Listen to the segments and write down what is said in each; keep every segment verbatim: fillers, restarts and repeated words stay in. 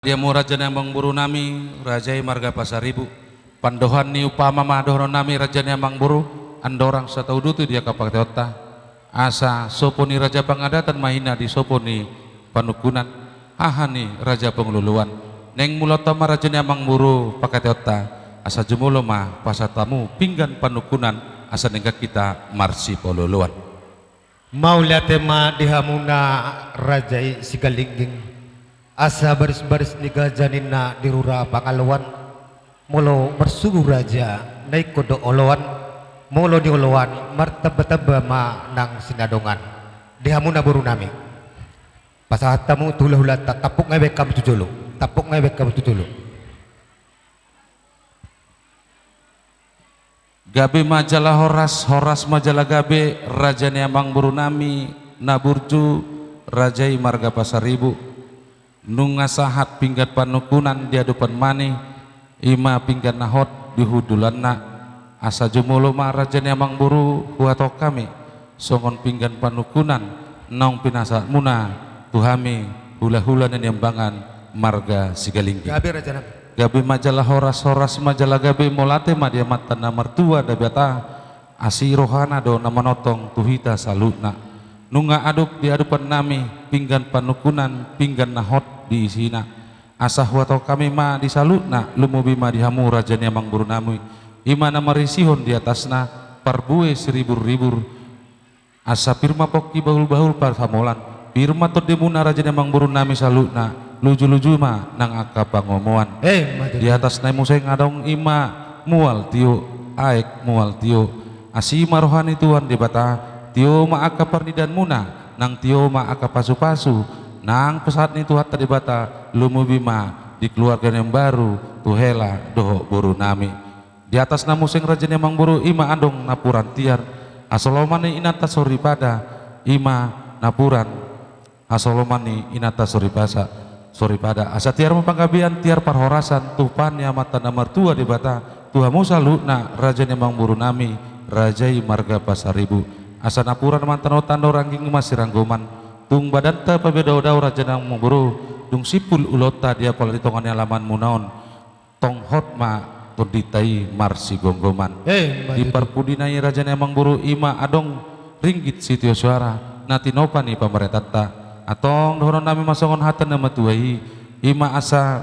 Di hamu raja ni amangboru nami, raja i marga Pasaribu. Pandohan ni umpama ma dohonon nami raja ni amangboru, andorang so tauduti di angka panghataionta. Asa sopo ni raja pangadatan ma hina di sopo ni panungkunan, haha ni raja pangolooan. Naeng mulaonta ma raja ni amangboru panghataionta, asa jumolo ma pasahat hamu pinggan panungkunan, asa denggan hita marsipaolooloan. Mauliate ma di hamuna raja i Sigalingging. Asa baris-baris ni gaja ninna di rura Pangaloan. Molo marsugu raja na ingkon do oloan, molo nioloan martamba-tamba ma nang sinadongan. Di hamuna boru nami, pasahat hamu tu hula-hulanta, tampuk nga baen hamu tu jolo, tampuk nga baen hamu tu jolo. Gabe ma jala horas, horas ma jala gabe, raja ni amangboru nami na burju, raja i marga Pasaribu. Nunga sahat pinggan panungkunan di adopanmuna, i ma pinggan na hot di hundulanna. Asa jumolo ma raja ni amangboru huhatahon hami songon pinggan panungkunan naung pinasahatmuna tu hami hula-hula na niambangan marga Sigalingging. Gabe raja nami. Gabe ma jala horas, horas ma jala gabe, mauliate ma di Amanta na martua Debata, asi rohana do na manongtong tu hita saluhutna. Nunga adop di adopan nami pinggan panungkunan, pinggan na hot di isina. Asa huhatahon hami ma di saluhutna, lumobi ma di hamu raja ni amangboru nami, i ma na marisihon di atasna parbue siribur-ribur. Asa pir ma pongki bahul-bahul parsamolan, pir ma tondimuna raja ni amangboru nami saluhutna, luju-luju ma nang angka pangomoan. Eh, ma tutu. Di atas nai muse nga adong i ma mual tio, aek mual tio. Asi ma roha ni Tuhan Debata, tio ma angka parnidaanmuna, nang tio ma angka pasu-pasu, nang pasahat ni Tuhanta Debata, lumobi ma di keluarga na imbaru, tu hela dohot boru nami. Di atas na muse raja ni amangboru, i ma adong napuran tiar, asa lomo ma ni inanta soripada, i ma napuran, asa lomo ma ni inanta soripasa, soripada. Asa tiar ma panggabean, tiar parhorasan, tumpaan ni Amanta na martua Debata, tu hamu saluhutna, raja ni amangboru nami, raja i marga Pasaribu. Asa napuran ma tano-tano, rangging ma siranggoman, tung badanta pabedao-dao raja ni amangboru, dung simpul ulaonta di apala di tonga ni alamanmuna on. Tong hot ma tondinta i marsigomgoman. Eh, ma tutu. Di parpudi nai raja ni amangboru, i ma adong ringgit sitio soara, na tinopa ni pamarentanta. Antong dohonon nami ma songon hata ni na matua i, i ma asa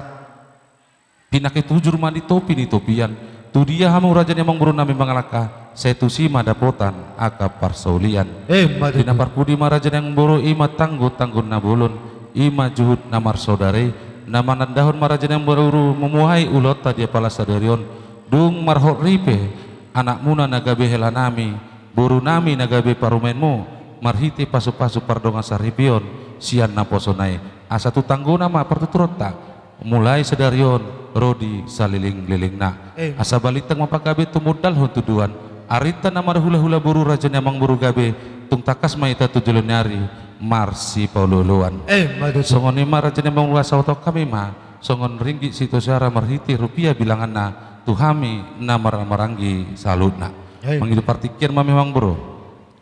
pinangki tujur ma di topi ni topian. Tu dia hamu raja ni amangboru nami mangalangka, sai tusi ma dapotan angka parsaulian. Eh, ma tutu. Di na parpudi ma raja ni amangboru, i ma tanggo-tanggo na bolon, i ma juhut na marsaudara i, na manandahon ma raja ni amangboru mamuhai ulaonta di apala sadari on. Dung marhot ripe anakmuna na gabe hela nami, boru nami na gabe parumaenmu, marhite pasu-pasu pardongan saripeon sian naposona i. Asa tu tanggona ma partuturonta, mulai sadari on ro di salelenglelengna. Eh. Asa balintang ma panggabean tumundalhon tuduan. Arinta na marhula-hula boru raja ni amangboru gabe, tung tangkas ma hita tu joloan ni ari marsipaolooloan. Eh, ma tutu. Songon i ma raja ni amangboru, asa huhatahon hami ma songon ringgit sitio soara marhite rupia bilanganna tu hami na marhaha-maranggi saluhutna. Eh. Mangido partingkian ma hami amangboru.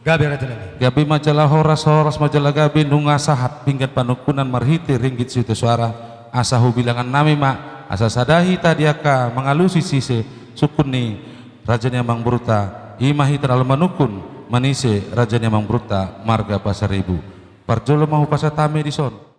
Gabe raja nami. Gabe ma jala horas, horas ma jala gabe, nunga sahat pinggan panungkunan marhite ringgit sitio soara, asa hubilangan nami ma, asa sada hita di angka mangalusi sise sungkun ni raja ni amangboruta, i ma hita na laho manungkun manise raja ni amangboruta marga Pasaribu. Parjolo ma hupasahat hami dison.